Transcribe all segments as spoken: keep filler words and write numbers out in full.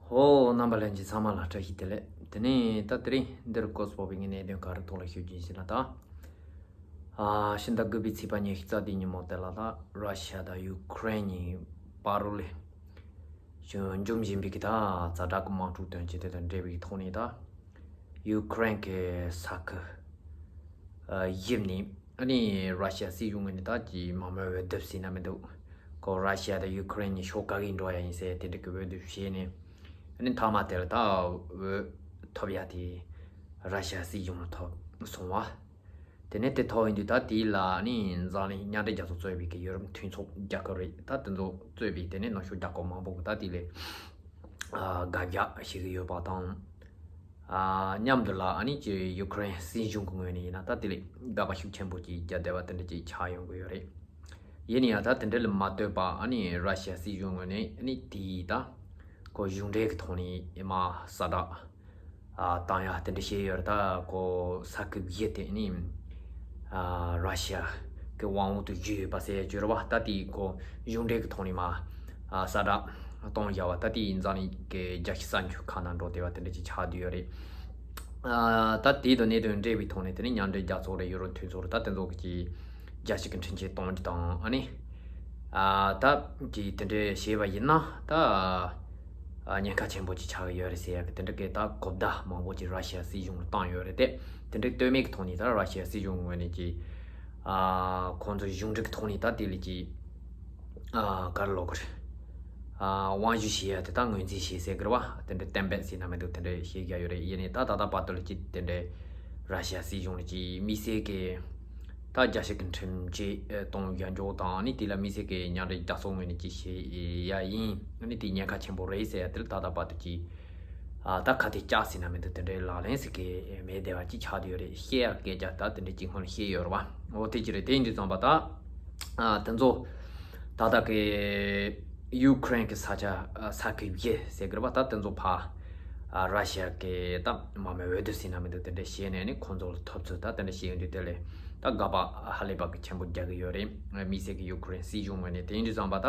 ཧོ། རྣམ་པ་ལྷན་རྒྱས་ཚང་མ་ལ་བཀྲ་ཤིས་བདེ་ལེགས། དེ་ནས་ད་དེ་རིང་འདིར་སྐོར་སྤོ་བའི་གནད་དོན་ག་རེ་ཐོག་ལ་ཞུ་རྒྱུ་ཡིན་ཟེར་ན། ད་ཨ་ཕྱི་ཟླ་དགུ་པའི་ཚེས་པ་ཉི་ཤུ་རྩ་བདུན་ཉིན་མོ་དེ་ལ་ད་ར་ཤི་ཡ་དང་ཡུ་ཀེ་རེན་གཉིས་བར་ལ་འབྱུང་བཞིན་པའི་གི་ད་ཛ་དྲག་གི་དམག་འཁྲུག་དོན་རྐྱེན་དེ་དང་འབྲེལ་བའི་ཐོག་ནས། ད་ཡུ་ཀེ་རེན་གི་ས་ཁུལ་ཨ་ཞིབ་ནས། ཨ་ནི་ར་ཤི་ཡ་སྲིད་གཞུང་ངོས་ནས་ད་ཅི་དམག་མི་འོས་བསྡུ་ཟེར་ན་མི་འདུག་ཁོ་ར་ཤི་ཡ་དང་ཡུ་ཀེ་རེན་གཉིས་ཕྱོགས་ག་གི་འགྲོ་ཡ་ཡིན་ཟེར་དེ་འདྲ་གི་འོས་བསྡུ་བྱས་ནས། ཨ་ནི་མཐའ་མ་དེ་ལ་ད་འོས་ཐོབ་ཡ་དེ་ར་ཤི་ཡ་སྲིད་གཞུང་ལ་ཐོབ་སོང་བ། དེ་ནས་དེ་ཐོབ་ཡིན་དུས་ད་དེ་ལ་ཨ་ནི་འཛམ་གླིང་མཉམ་འབྲེལ་རྒྱལ་ཚོགས་གཙོས་པའི་གི་ཡུ་རོབ་མཐུན་ཚོགས་རྒྱལ་ཁབ་རེད། ད་དེ་ཚོ་གཙོས་པའི་དེ་ནས་ནུབ་ཕྱོགས་རྒྱལ་ཁབ་མང་པོ་གི་ད་དེ་ལས་ཨ་དགག་རྒྱག་བྱེད་ཀྱི་ཡོད་པ་དང་། ཨ་མཉམ་དུ་ལ་ཨ་ནི་ཅི་ཡུ་ཀེ་རེན་སྲིད་གཞུང་གི་ངོས་ནས་ཡིན་ན་ད་དེ་ལས་དགག་པ་ཤུགས་ཆེན་པོ་ཅིག་རྒྱག་བསྡད་པ་དེ་འདྲ་ཅིག་ཆགས་ཡོང་གི་ཡོད་རེད། ཡིན་ན་ཡང་ད་དེ་འདྲ་ལ་མ་ལྟོས་པ་ཨ་ནི་ར་ཤི་ཡ་སྲིད་གཞུང་ངོས་ནས་ཨ་ནི་དེའི་ད་ཁོ་གཞུང་འབྲེལ་གྱི་ཐོག་ནས་ཨེ་མ་ས་བསྒྲགས་ཨ་བཏང་ཡ་དེ་འདྲ་བྱས་ཡོད་རེད། ད་ཁོ་ས་ཁུལ་བཞི་དེ་ནི་ཨ་ར་ཤི་ཡ་གི་དབང་འོག་ཏུ་བསྡུས་ཡོད་པ་ཟེར་ཡ་ཅིག་ཡོད་རེད་བ། ད་དེ་ཁོ་གཞུང་འབྲེལ་གྱི་ཐོག་ནས་མ་ཨ་ས་བསྒྲགས་གཏོང་བཞག་པ། ད་དེ་ཡིན་ཙང་ནི་གི་རྒྱལ་སྤྱིའི་གསར་འགྱུར་ཁག་ནང་འགྲོ་བསྡད་པ་དེ་འདྲ་ཅིག་ཆགས་བསྡད་ཡོད་རེད། ཨ་ད་དེ་དང་གནད་དོན་འབྲེལ་བའི་ཐོག་ནས་དེ་ནི་མཉམ་འབྲེལ་རྒྱལ་ཚོགས་རེད། ཡུ་རོབ་མཐུན་ཚོགས་རེད། ད་དེ་ཚོ་གི་ཅིག་རྒྱལ་སྤྱི་གི་འཕྲིན་ཆས་གཏོང་རྒྱུ་དང་། ཨ་ནི་ཨ་ད་ཅིག་དེ་འདྲ་བྱས་པ་ཡིན་ན་ད་ཨ་ཉེན་ཁ་ཆེན་པོ་ཅིག་ཆགས་ཀྱི་ཡོད་རེད་ཟེར་ཡ་གི་དེ་འདྲ་གི་ད་གོ་བརྡ་མང་པོ་ཅིག་ར་ཤི་ཡ་སྲིད་གཞུང་ལ་བཏང་ཡོད་རེད་དེ། དེ་འདྲ་ལྟོས་མེད་ཀྱི་ཐོག་ནས་ད་ར་ཤི་ཡ་སྲིད་གཞུང་ངོས་ནས་ཅིག་ཨ་ཁོང་ཚོ་གཞུང་འབྲེལ་གྱི་ཐོག་ནས་ད་དེ་ལ་ཅིག་ཨ་ག་རེ་ལབ་དགོས་རེད། ཨ་དབང་བསྒྱུར་བྱེད་ཡ་དེ་ད་ངོས་འཛིན་བྱས་ཟེར་གི་རེད་བ། དེ་འདྲ་གཏན་འབེབས་ཟེར་ན་མི་འདུག་དེ་འདྲ་བྱེད་ཀྱི་ཡོད་རེད། ཡིན་ནའི་ད་ད་ལྟ་བར་དུ་ལ་ཅིག་དེ་འདྲ་ར་ཤི་ཡ་སྲིད་གཞུང་ལ་ཅིག་དམིགས་བསལ་གྱི་ད་རྒྱལ་སྤྱི་གི་འཕྲིན་ཆས་གཏོང་རྒྱག་འཇོག་དང་། ཨ་ནི་དེ་ལ་དམིགས་བསལ་གྱི་མཉམ་འབྲེལ་རྒྱལ་ཚོགས་ངོས་ནས་ཅིག་བྱེད་ཡ་ཡིན། ཨ་ནི་དེ་ཉེན་ཁ་ཆེན་པོ་རེད་ཟེར་ཡ་དེ་ལ་ད་ལྟ་བར་དུ་ཅིག་ཨ་ད་ཁ་གཏད་བཅག་ཟེར་ན་མི་འདུག་དེ་འདྲའི་ལག་ལེན་ཟེར་གི་མེད་བསྡད་པ་ཅིག་ཆགས་བསྡད་ཡོད་རེད། བཤད་ཡ་སྐད་ཆ་ད་དེ་འདྲ་ཅིག་སྔོན་ལ་བཤད་ཡོད་རེད་བ། འོ་དེ་ཅི་རེད། དེ་ཡིན་དུས་ཙམ་པ་ད་ཨ་དེ་ཚོ་ད་ལྟ་གི་ཡུ་ཀེ་རེན་གྱི་ས་ཆ་ཨ་ས་ཁུལ་བཞི་ཟེར་གི་རེད་བ། ད་དེ་ཚོ་ཕར་ཨ་ར་ཤི་ཡ་གི་ད་དམག་མི་འོས་བསྡུ་ཟེར་ན་མི་འདུག་དེ་འདྲ་བྱས་ནས་ནི་ཁོང་ཚོ་ལ་ཐོབ་ཚུལ་ད་དེ་འདྲ་བཤད་ཡོང་དུས་དེ་ལས་ད་དགག་པ་ཧ་ལས་པ་གི་ཆེན་པོ་རྒྱག་གི་ཡོད་རེད། དམིགས་བསལ་གྱི་ཡུ་ཀེ་རེན་སྲིད་གཞུང་ངོས་ནས། དེ་ཡིན་དུས་ཙམ་པ་ད་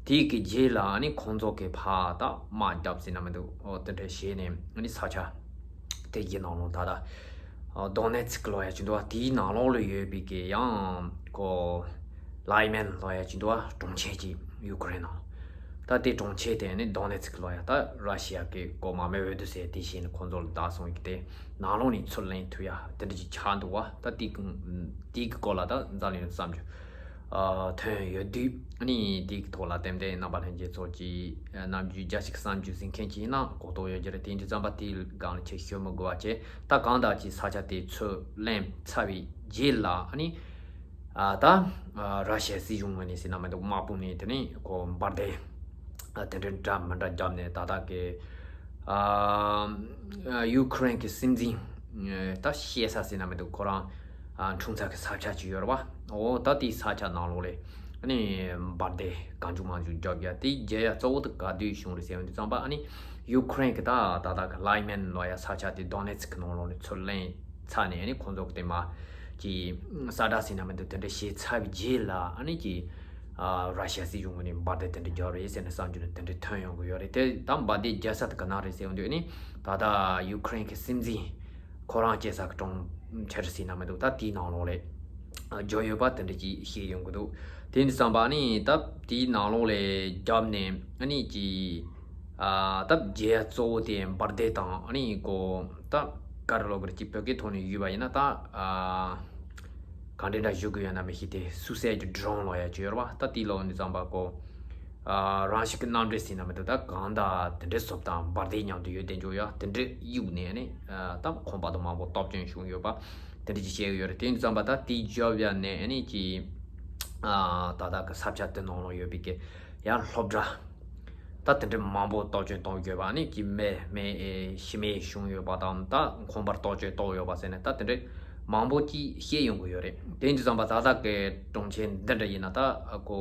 དེའི་གི་རྗེས་ལ་ནི་ཁོང་ཚོ་གི་ཕར་ད་དམག་རྒྱབ་ཟེར་ན་མི་འདུག་འོ་དེ་འདྲ་བྱས་ནས་ནི་ས་ཆ་དེ་གི་ནང་ལོགས་ད་ད་ཨ་དོ་ནེ་ཚིག་ལབ་ཡ་ཅིག་འདུག་བ། དེའི་ནང་ལོགས་ལ་ཡོད་པའི་གི་ཡང་ཁོ་ལའི་མན་ལབ་ཡ་ཅིག་འདུག་བ། གྲོང་ཁྱེར་ཅིག་ཡུ་ཀེ་རེན་ནང་། ད་དེ་གྲོང་ཁྱེར་དེ་ནི་དོ་ནེ་ཚིག་ལབ་ཡ། ད་ར་ཤི་ཡ་གི་ཁོ་དམག་མི་འོས་བསྡུ་ཟེར་དེ་བྱས་ནས་ཁོང་ཚོ་ལ་བདག་སོང་གི་དེ་ནང་ལོགས་ནས་ཚུར་ལེན་ཐུབ་ཡ་དེ་འདྲ་ཅིག་ཆགས་འདུག་བ། ད་དེ་གི་དེ་གི་སྐོར་ལ་ད་འཛམ་གླིང་བསམ་རྒྱུ་ཨ་ཐོན་ཡོད་དུས། ཨ་ནི་དེའི་ཐོག་ལ་ཏན་ཏན་རྣམ་པ་ལྷན་རྒྱས་ཚོ་གིས་ཨ་ནམ་རྒྱུན་རྒྱལ་སྤྱིའི་གསར་འགྱུར་གཟིགས་མཁན་ཅིག་ཡིན་ན་གོ་རྟོགས་ཡོད་ཀྱི་རེད། དེ་ཡིན་དུས་ཙམ་པ་དེའི་སྒང་ལ་ཁྱེད་ཤོད་མི་དགོས་པ་བྱས། ད་གང་ལྟར་གྱི་ས་ཆ་དེ་ཚུར་ལེན་ཚར་བའི་རྗེས་ལ་ཨ་ནི་ཨ་ད་ཨ་ར་ཤི་ཡའི་སྲིད་གཞུང་ངོས་ནས་ཟེར་ན་མི་འདུག་དམག་དཔུང་ནས་དེ་ནས་ཁོ་འབར་མདེལ་ཨ་དེ་འདྲ་འདྲ་མི་འདྲ་བརྒྱབ་ནས་ད་ལྟ་གི་ཨ་ཡུ་ཀེ་རེན་གྱི་སྲིད་འཛིན་ད་བཤད་ས་ཟེར་ན་མི་འདུག་ཁོ་རང་ཨ་འཁྲུངས་ས་གི་ས་ཆ་ཅིག་ཡོད་རེད་བ། འོ་ད་དེའི་ས་ཆ་ནང་ལོགས་ལ་ཨ་ནི་འབར་མདེལ་གང་བྱུང་མང་བྱུང་བརྒྱབ་ཡ་དེ་རྒྱག་ཡ་གཙོ་བོ་དེ་ག་དུས་བྱུང་རེད་ཟེར་ཡོང་དུས་ཙམ་པ། ཨ་ནི་ཡུ་ཀེ་རེན་གྱི་ད་ད་ལྟ་གི་ལའི་མན་ལབ་ཡ་ས་ཆ་དེ་དོ་ནེ་ཚིག་གི་ནང་ལོགས་ནས་ཚུར་ལེན་ཚར་ནས། ཨ་ནི་ཁོང་ཚོ་གི་དེ་མ་གི་ས་བསྒྲགས་ཟེར་ན་མི་འདུག་དེ་འདྲ་བྱས་ཚར་བའི་རྗེས་ལ་ཨ་ནི་གི་ཨ་ར་ཤི་ཡ་སྲིད་གཞུང་ངོས་ནས་འབར་མདེལ་དེ་འདྲ་བརྒྱབ་རེད་ཟེར་ནས་གསར་འགྱུར་ནང་དེ་འདྲ་ཐོན་ཡོང་གི་ཡོད་རེད། དེ་ད་འབར་མདེལ་བརྒྱབ་ས་དེ་ག་ན་རེད་ཟེར་ཡོང་དུས། ཨ་ནི་ད་ལྟ་ཡུ་ཀེ་རེན་གྱི་སྲིད་འཛིན་ཁོ་རང་སྐྱེས་ས་གི་གྲོང་ཁྱེར་ཟེར་ན་མི་འདུག་ད་དེའི་ནང་ལོགས་ལ་ཨ་བརྒྱབ་ཡོད་པ་དེ་འདྲ་ཅིག་བཤད་ཡོང་གི་འདུག་དེ་ཡིན་དུས་ཙམ་པ་ཨ་ནི་ད་དེའི་ནང་ལོགས་ལ་བརྒྱབ་ནས་ཨ་ནི་ཅིག་ཨ་ད་བརྒྱབ་ཡ་གཙོ་བོ་དེ་འབར་མདེལ་དང་། ཨ་ནི་ཁོ་ད་ག་རེ་ལབ་དགོས་རེད། ཅིག་བོད་སྐད་ཐོག་ནས་ཞུས་པ་ཡིན་ན་ད་ཨ་ག་འདྲ་འདྲ་ཞུ་གི་ཡོད་ན་མི་ཤེས། དེ་སུའི་སའེ་ཌི་ཌི་རོན་ལབ་ཡ་ཅིག་ཡོད་རེད་བ། ད་དེ་ལབ་ཡོང་དུས་ཙམ་པ་ཁོ་ཨ་རང་བཞིན་གྱི་གནམ་གྲུ་ཟེར་ན་མི་འདུག་ད་གང་ལྟར་དེ་འདྲའི་བཟོ་སྟངས་འབར་མདེལ་མཉམ་དུ་ཡོད་དེ་འཇོག་ཡ་དེ་འདྲའི་གཡུགས་ནས་ནི་ཨ་ད་ཁང་པ་དང་མང་པོ་སྟོབས་ཆེན་བྱུང་ཡོད་པ་དེ་འདྲ་ཅིག་བཤད་གི་ཡོད་རེད། དེ་ཡིན་དུས་ཙམ་པ་ད་དེ་བརྒྱབ་ཡ་ནས་ཨ་ནི་ཅིག་ཨ་ད་ལྟ་གི་ས་ཆ་དེ་ནང་ལ་ཡོད་པའི་གི་ཡང་སློབ་གྲྭ་ད་དེ་འདྲའི་མང་པོ་སྟོབས་ཆེན་གཏོང་དགོས་པ། ཨ་ནི་ཅིག་མེ་མེ་ཨེ་ཤི་མེ་བྱུང་ཡོད་པ་དང་། ད་ཁང་པར་སྟོབས་ཆེན་གཏོང་ཡོད་པ་ཟེར་ནས་ད་དེ་འདྲའི་མང་པོ་ཅིག་བཤད་ཡོང་གི་ཡོད་རེད། དེ་ཡིན་དུས་ཙམ་པ་ད་ལྟ་གི་གྲོང་ཁྱེར་འདི་འདྲ་ཡིན་ན་ད་ཁོ་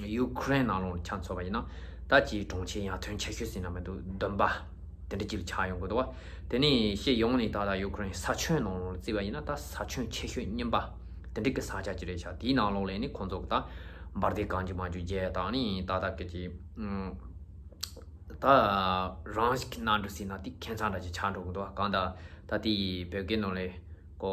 ཡུ་ཀེ་རེན་ནང་ལོགས་ཆ་མཚོན་པ་ཡིན་ན་ད་ཅིག་གྲོང་ཁྱེར་ཡར་ཐོན་ཆེ་ཤོས་ཟེར་ན་མི་འདུག་བདུན་པ་དེ་འདྲ་ཅིག་ལ་ཆགས་ཡོང་གི་འདུག་བ། དེ་ནས་ཕྱི་ཡོངས་ནས་ད་ལྟ་ཡུ་ཀེ་རེན་ས་ཁྱོན་ནང་ལོགས་ལ་བརྩིས་པ་ཡིན་ན་ད་ས་ཁྱོན་ཆེ་ཤོས་གཉིས་པ་དེ་འདྲ་གི་ས་ཆ་ཅིག་རེད་ཤག་དེའི་ནང་ལོགས་ལ་ནི་ཁོང་ཚོ་གི་ད་འབར་མདེལ་གང་བྱུང་མང་བྱུང་བརྒྱབ་ཡ་དང་། ཨ་ནི་ད་ལྟ་གི་ཅིག་ཨུམ། ད་ ད་རང་ཞིག་གི་ནང་འགྲོ་སྲིད་ན་དེ་ཁྱད་མཚར་འདྲ་ཅིག་ཆགས་འགྲོ་གི་འདུག་གང་ལྟར་ད་དེ་ཡི་བོད་སྐད་ནང་ལས་ཀོ་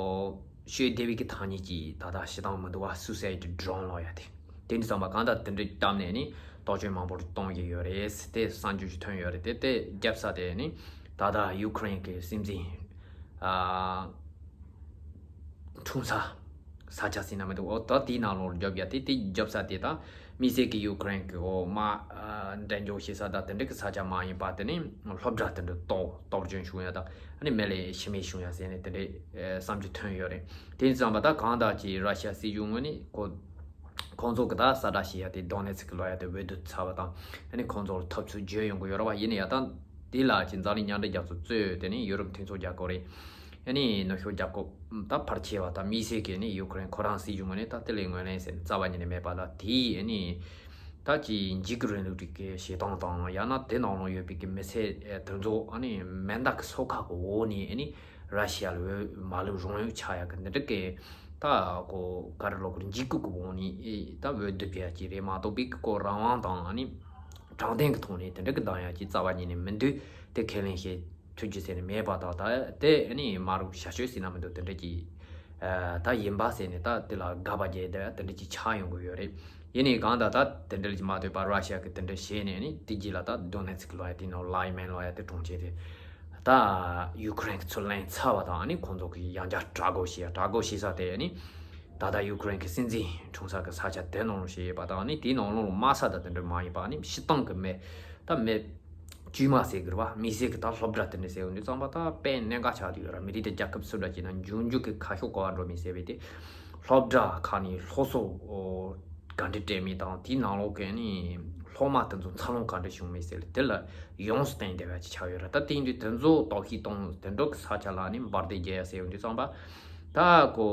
ཤོད་སྡེ་བའི་གི་ཐང་ཉིད་ཀྱི་ད་ལྟ་ཤི་སྟངས་མི་འདུག་བ། སུའི་སའེ་ཌི་ཌི་རོན་ལོག་ཡ་དེ། དེ་འདྲ་ཙམ་པ་གང་ལྟར་དེ་འདྲ་བཏབ་ནས་ནི་དོགས་གཅོད་མང་པོ་གཏོང་གི་ཡོད་རེད། དེ་གསར་འགྱུར་ཞིག་ཐོན་ཡོད་རེད། དེ་དེ་རྒྱབ་ས་དེ་ནི་ད་ལྟ་ཡུ་ཁུ་རེན་གི་སྲིད་འཛིན་ཨ་འཁྲུངས་ས་ས་ཆ་ཟེར་ན་མི་འདུག་འོ་ད་དེའི་ནང་ལོགས་རྒྱབ་ཡ་དེ། དེ་རྒྱབ་ས་དེ་ད་དམིགས་བསལ་གྱི་ཡུ་ཁུ་རེན་གྱི་འོ་དམག་ཨ་འགྲན་རྒྱོག་བྱེད་ས་དང་དེ་འདྲ་གི་ས་ཆ་མ་ཡིན་པ། དེ་ནི་སློབ་གྲྭ་དེ་འདྲ་གཏོར་གཏོར་སྐྱོན་བྱུང་ཡ་དང་ཨ་ནི་མི་ལ་ཤི་རྨས་བྱུང་ཡ་ཟེར་ནས་དེ་འདྲའི་ཨེ་བསམ་རྒྱུ་ཐོན་ཡོད་རེད། དེ་ཙམ་པ་ད་གང་ལྟར་གྱི་ར་ཤི་ཡ་སྲིད་གཞུང་ངོས་ནས་ཁོ་ཁོང་ཚོ་གི་ད་གསལ་བསྒྲགས་བྱེད་ཡ་དེ་དོ་ནེ་ཚིག་གི་ལོ་ཡ་དེ་འོས་བསྡུ་ཚར་བ་དང་ཨ་ནི་ཁོང་ཚོར་ཐོབ་ཚུལ་བརྗོད་ཡོང་གི་ཡོད་རེད་བ། ཡིན་ན་ཡང་ད་དེ་ལ་ཅིག་འཛམ་གླིང་མཉམ་འབྲེལ་རྒྱལ་ཚོགས་གཙོས་དེ་ནི་ཡུ་རོབ་མཐུན་ཚོགས་རྒྱལ་ཁབ་རེད། ཨ་ནི་ནུབ་ཕྱོགས་རྒྱལ་ཁབ་ད་ཕལ་ཆེ་བ་ད་དམིགས་བསལ་གྱི་ནི་ཡུ་ཁུ་རེན་ཁོ་རང་སྲིད་གཞུང་ངོས་ནས་ད་དེ་ལས་ངོས་ལེན་ཟེར་ནས་རྩ་བ་ཉིད་ནས་མེད་པ་ལ། དེའི་ཨ་ནི་ད་ཅིག་འཇིགས་སྐུལ་རིང་ལུགས་རིགས་ཀྱི་བྱེད་སྟངས་དང་ཡང་ན་དེ་ནང་ལོགས་ཡོད་པའི་གི་མི་སེར་དེ་ཚོ་ཨ་ནི་མེ་མདའ་གི་སོ་ཁ་གི་འོག་ནས་ཨ་ནི་ར་ཤི་ཡ་ལ་འོས་མ་ལུས་རང་འོས་ཆགས་ཡ་གི་འདི་འདྲ་གི་ད་ཀོ་ག་རེ་ལབ་དགོས་རེད། འཇིགས་སྐུལ་གི་འོག་ནས་ཨེ་ད་འོས་བསྡུ་བྱེད་ཡ་ཅིག་རེད་མ་གཏོགས་པའི་གི་ཀོ་རང་དབང་དང་ཨ་ནི་དྲང་བདེན་གི་ཐོག་ནས་དེ་འདྲ་གི་གདམ་ཡ་ཅིག་རྩ་བ་ཉིད་ནས་མི་འདུག་དེ་ཁས་ལེན་བྱེད་ཐུབ་རྒྱུ་ཟེར་ནས་མེད་པ་དང་། ད་དེ་ཨ་ནི་མ་རུ་ཞབས་ཞུ་ཟེར་ན་མི་འདུག་དེ་འདྲ་ཅིག་ཨ་ད་ཡིན་པ་ཟེར་ནས་ད་དེ་ལ་དགག་པ་རྒྱག་དེ་དེ་འདྲ་ཅིག་ཆགས་ཡོང་གི་ཡོད་རེད། ཡིན་ནའི་གང་ལྟར་ད་དེ་འདྲ་ཅིག་མ་ཐོས་པར་ར་ཤི་ཡ་གི་དེ་འདྲ་བྱས་ནས་ཨ་ནི་དེ་རྗེས་ལ་ད་དོ་ནེ་ཚིག་གི་ལོ་ཡ་དེ་ནང་ལའི་མན་ལོ་ཡ་དེ་གྲོང་ཁྱེར་དེ་ད་ཡུ་ཁུ་རེན་གི་ཚུར་ལེན་ཚར་བ་དང་ཨ་ནི་ཁོང་ཚོ་གི་ཡང་བསྐྱར་དྲག་རྒོལ་བྱས་ཡ། དྲག་རྒོལ་བྱེད་ས་དེ་ཨ་ནི་ད་ལྟ་ཡུ་ཁུ་རེན་གི་སྲིད་འཛིན་འཁྲུངས་ས་གི་ས་ཆ་དེ་ནང་ལོགས་བྱས་ཡོད་པ་དང་ཨ་ནི་དེའི་ནང་ལོགས་ལ་དམག་ས་དང་དེ་འདྲ་མ་ཡིན་པ་ཨ་ནི་སྤྱིར་བཏང་གི་མི་ད་མི་དཀྱུས་མ་ཟེར་དགོས་རེད་བ། དམིགས་བསལ་གྱི་ད་སློབ་གྲྭ་དེ་འདྲ་ཟེར་ཡོང་དུས་ཙམ་པ་ད་དཔེ་གནད་འགག་ཆགས་བསྡད་ཡོད་རེད། མི་རིགས་དེ་རྒྱལ་ཁབ་སུ་འདྲ་ཅིག་ན་འབྱུང་འགྱུར་གྱི་ཁ་ཕྱོགས་ག་པར་འགྲོ་མིན་ཟེར་བའི་དེ། སློབ་གྲྭ་ཁག་ནས་སློབ་གསོ་ག་འདྲ་སྤྲད་མིན་དང་དེའི་ནང་ལོགས་ཀྱི་ནི་སློབ་མ་དེ་ཚོ་འཚར་ལོངས་ག་འདྲ་བྱུང་མིན་ཟེར་ལ་དེ་ལ་ཡོངས་སུ་བསྟན་བསྡད་པ་ཅིག་ཆགས་ཡོད་རེད། ད་དེ་ཡིན་དུས་དེ་ཚོ་དོགས་གཞི་གཏོང་དེ་འདྲ་གི་ས་ཆ་ལ་ནི་འབར་མདེལ་རྒྱག་ཡ་ཟེར་ཡོང་དུས་ཙམ་པ་ད་ཀོ་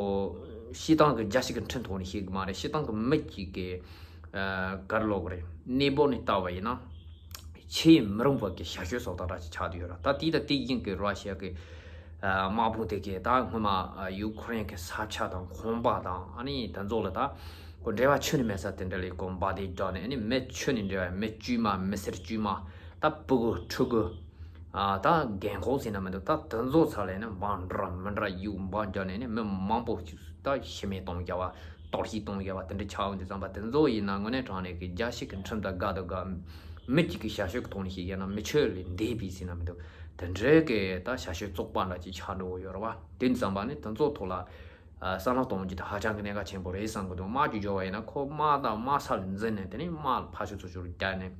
སྤྱིར་བཏང་གི་རྒྱལ་སྤྱི་གི་ཁྲིམས་ཐོག་ནས་བཤད་གི་མ་རེད། སྤྱིར་བཏང་གི་མི་གཅིག་གི་ཨ་ག་རེ་ལབ་དགོས་རེད། གནས་བབ་ནས་བལྟས་པ་ཡིན་ན། ཆེས་མི་རུང་བ་གི་ཞབས་ཞུ་སོགས་དང་འདྲ་ཞིག་ཆགས་བསྡད་ཡོད་ར། ད་དེ་དང་དེ་བཞིན་གི་ར་ཤི་ཡ་གི་ཨ་དམག་དཔུང་དེ་གས་ད་སྔོན་མ་ཨ་ཡུ་ཁུ་རེན་གི་ས་ཆ་དང་ཁང་པ་དང་ཨ་ནི་དེ་ཚོ་ལ་ད་ཁོ་འབྲེལ་བ་ཁྱོན་ནས་མེད་ས་དེ་འདྲ་ལ་ཁོ་འབར་མདེལ་བརྒྱབ་ནས་ཨ་ནི་མི་ཁྱོན་ནས་འབྲེལ་བ་མི་དཀྱུས་མ་མི་སེར་དཀྱུས་མ་ད་ཕྲུ་གུ་ཕྲུ་གུ་ཨ་ད་རྒན་འཁོགས་ཟེར་ན་མི་འདུག་ད་དེ་ཚོ་ཚོ་ལ་ནི་འབར་འདྲ་མི་འདྲ་ཡུ་འབར་བརྒྱབ་ནས་ནི་མི་མང་པོ་ཞིག་ད་ཤི་རྨས་གཏོང་རྒྱག་པ། གཏོར་བཤིག་གཏོང་ཡ་བ་དེ་འདྲ་ཆགས་འོང་དུས་ཙམ་པ་དེ་ཚོ་ཡིན་ན་དངོས་གནས་དྲང་གནས་ཀྱི་རྒྱལ་སྤྱི་གི་ཁྲིམས་དང་འགལ་དང་འགལ། མི་གཅིག་གི་ཞབས་ཞུ་གི་ཐོག་ནས་ཞིག་ཡིན་ན་མི་ཆོས་ལས་འདས་པའི་ཟེར་ན་མི་འདུག་དེ་འདྲའི་གི་ད་ཞབས་ཞུ་བཙོག་པ་འདྲ་ཅིག་ཆགས་འགྲོ་གི་ཡོད་རེད་བ། དེ་འདྲ་ཙམ་པ་ནི་དེ་ཚོ་ཐོག་ལ་ཨ་བསམ་བློ་གཏོང་རྒྱུ་དེ་ཧ་ཅང་གི་གནད་འགག་ཆེན་པོ་རེད་བསམ་གི་འདུག་དམག་ཅིག་འབྱོར་བ་ཡིན་ན་ཁོ་དམག་དང་དམག་ས་ལ་འཛིན་ནས་དེ་ནས་དམག་ལ་ཕར་ཞོག་ཚུར་ཞོག་བརྒྱབ་ནས།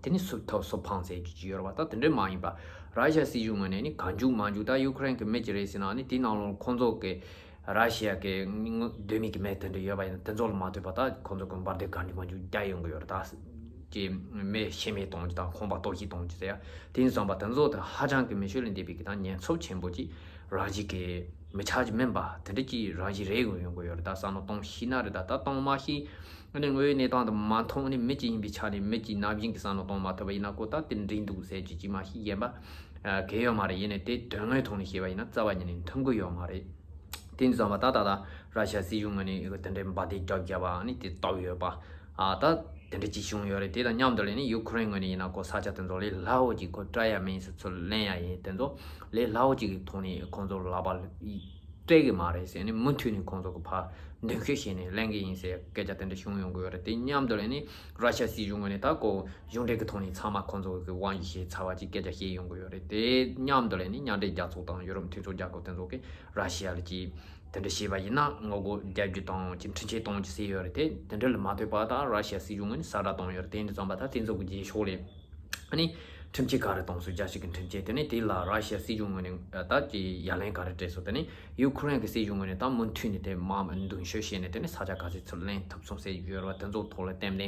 དེ་ནི་སུབ་ཐབས་སུབ་འཕངས་ཟེར་རྒྱུ་ཅིག་ཡོད་རེད་བ། ད་དེ་འདྲའི་མ་ཡིན་པ་ར་ཤི་ཡ་སྲིད་གཞུང་ངོས་ནས་ནི་གང་འཇུག་མ་འཇུག་ད་ཡུ་ཁུ་རེན་གྱི་མི་ཅིག་རེད་ཟེར་ན་ནི་དེའི་ནང་ལོགས་ཁོང་ཚོ་གི་ར་ཤི་ཡ་གི་སྡོད་མི་གི་མི་དེ་འདྲ་ཡོད་པ་ཡིན་ན་དེ་ཚོ་ལ་མ་ལྟོས་པ་ད་ཁོང་ཚོ་གི་འབར་མདེལ་གང་འཇུག་མ་འཇུག་རྒྱག་ཡོང་གི་ཡོད་རེད། ད་ཀྱི་མི་ཤི་རྨས་གཏོང་རྒྱུ་དང་ཁང་པ་གཏོར་བཤིག་གཏོང་རྒྱུ་ཟེར་ཡ་དེ་ཡིན་ཙམ་པ་དེ་ཚོ་ད་ཧ་ཅང་གི་མི་ཆོས་ལས་འདས་པའི་གི་ད་ཉེན་ཚབས་ཆེན་པོ་ཅིག་རང་བཞིན་གི་མི་ཆགས་ཀྱི་མིན་པ་དེ་འདྲ་ཅིག་རང་བཞིན་རེད་ཡོང་གི་ཡོད་རེད། ད་བསམ་བློ་གཏོང་ཤེས་ན་རེད། ད་ད་གཏོང་མ་ཤེས། ཨ་ནི་དངོས་ཡོད་གནས་སྟངས་དང་མ་མཐུན་ནི་མི་གཅིག་ཡིན་པའི་ཆ་ནས་མི་གཅིག་ནམ་རྒྱུན་གྱི་བསམ་བློ་གཏོང་མ་ཐུབ་པ་ཡིན་ན་ཁོ་ད་དེ་འགྲིག་འདུག་ཟེར་གྱི་གཅིག་མ་ཤེས་གཞན་པ་གལ་ཡོད་མ་རེད། ཡིན་ནའི་དེ་དོན་དངོས་ཐོག་ནས་བཤད་པ་ཡིན་ན་རྩ་བ་ཉིད་ནས་མཐུན་གི་ཡོད་མ་རེད། དེ་ཙམ་པ་ད་ད་ད་ར་ཤ་སྲིད་གཞུང་ངོས་ནས་དེ་འདྲའི་འབར་མདེལ་རྒྱབ་རྒྱབ་པ་ཨ་ནི་དེ་བཏབ་ཡོད་པ་ཨ་ད་དེ་འདྲ་ཅིག་བྱུང་ཡོད་རེད། དེ་དང་མཉམ་དུ་ལས་ནི་ཡུ་ཁུ་རེན་ངོས་ནས་ཡིན་ན་ཁོ་ས་ཆ་དེ་ཚོ་ལས་སླ་བོ་ཅིག་ཁོ་སྤྲད་ཡ་མིན་ཟེར་ཚུར་ལེན་ཡ་ཡིན། དེ་ཚོ་ལས་སླ་བོ་ཅིག་གི་ཐོག་ནས་ཁོང་ཚོ་ལག་པ་སྤྲད་གི་མ་རེད་ཟེར་ནས་མུ་མཐུད་ནས་ཁོང་ཚོ་གི་ཕར་མདུན་སྐྱོད་བྱས་ནས་ལེན་གི་ཡིན་ཟེར་སྐད་ཆ་དེ་འདྲ་བྱུང་ཡོང་གི་ཡོད་རེད། དེ་མཉམ་དུ་ལས་ནི་ར་ཤ་སྲིད་གཞུང་ངོས་ནས་ད་ཁོ་གཞུང་འབྲེལ་གི་ཐོག་ནས་ཚང་མ་ཁོང་ཚོ་གི་དབང་ཡིག་བཞེས་ཚར་བ་ཅིག་སྐད་ཆ་བཤད་ཡོང་གི་ཡོད་རེད། དེ་མཉམ་དུ་ལས་ནི་མཉམ་འབྲེལ་རྒྱལ་ཚོགས་དང་ཡུ་རོབ་མཐུན་ཚོགས་རྒྱལ་ཁབ་དེ་ཚོ་གིས་ར་ཤི་ཡ་ལ་ཅིག་དེ་འདྲ་བྱས་པ་ཡིན་ན་ངོ་རྒོལ་རྒྱག་རྒྱུ་དང་ཅིག་འཕྲིན་ཆད་གཏོང་རྒྱུ་ཟེར་ཡོད་རེད། དེ་དེ་འདྲ་ལ་མ་ལྟོས་པ་ད་ར་ཤི་ཡ་སྲིད་གཞུང་ངོས་ནས་གསལ་བསྒྲགས་གཏོང་ཡོད་རེད། དེ་འདྲ་ཙམ་པ་ད་དེ་ཚོ་གི་རྗེས་ཕྱོགས་ལས་ཨ་ནི་ཁྲིམས་ཆད་ག་རེ་གཏོང་སྲོལ་རྒྱ་ཞིག་གི་ཁྲིམས་ཆད་དེ་ནི་དེ་ལ་ར་ཤི་ཡ་སྲིད་གཞུང་ངོས་ནས་ད་ཀྱི་ཡ་ལན་ག་རེ་སྤྲད་སོང་། དེ་ནི་ཡུ་ཁུ་རེན་གྱི་སྲིད་གཞུང་ངོས་ནས་ད་མུ་མཐུད་ནས་དེ་མར་མདུན་སྐྱོད་བྱས་ནས་དེ་ནི་ས་ཆ་ག་ཚོད་ཚུར་ལེན་ཐུབ་སོང་ཟེར་ཡོད་རེད་བ། དེ་ཚོ་ཐོག་ལ་ཏན་ཏན་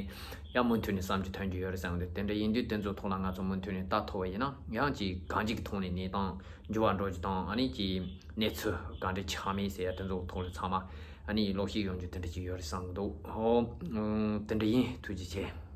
ཡང་མུ་མཐུད་ནས་བསམ་རྒྱུ་ཐོན་རྒྱུ་ཡོད་རེད་བསམ་གི་འདུག་དེ་འདྲ་ཡིན་དུས་དེ་ཚོ་ཐོག་ལ་ང་ཚོ་མུ་མཐུད་ནས་ལྟ་ཐུབ་པ་ཡིན་ན་ཡང་ཅིག་གང་ཅིག་གི་ཐོག་ནས་གནས་སྟངས་འགྱུར་བ་འགྲོ་རྒྱུ་དང་ཨ་ནི་ཅིག་གནས་ཚུལ་ག་འདྲ་ཆགས་མིན་ཟེར་ཡ་དེ་ཚོ་ཐོག་ལ་ཚང་མ་ཨ་ནི་ལོག་ཤེས་ཡོང་རྒྱུ་དེ་འདྲ་ཅིག་ཡོད་རེད་བསམ་གི་འདུག་ཧོ། དེ་འདྲ་ཡིན། ཐུགས་རྗེ་ཆེ།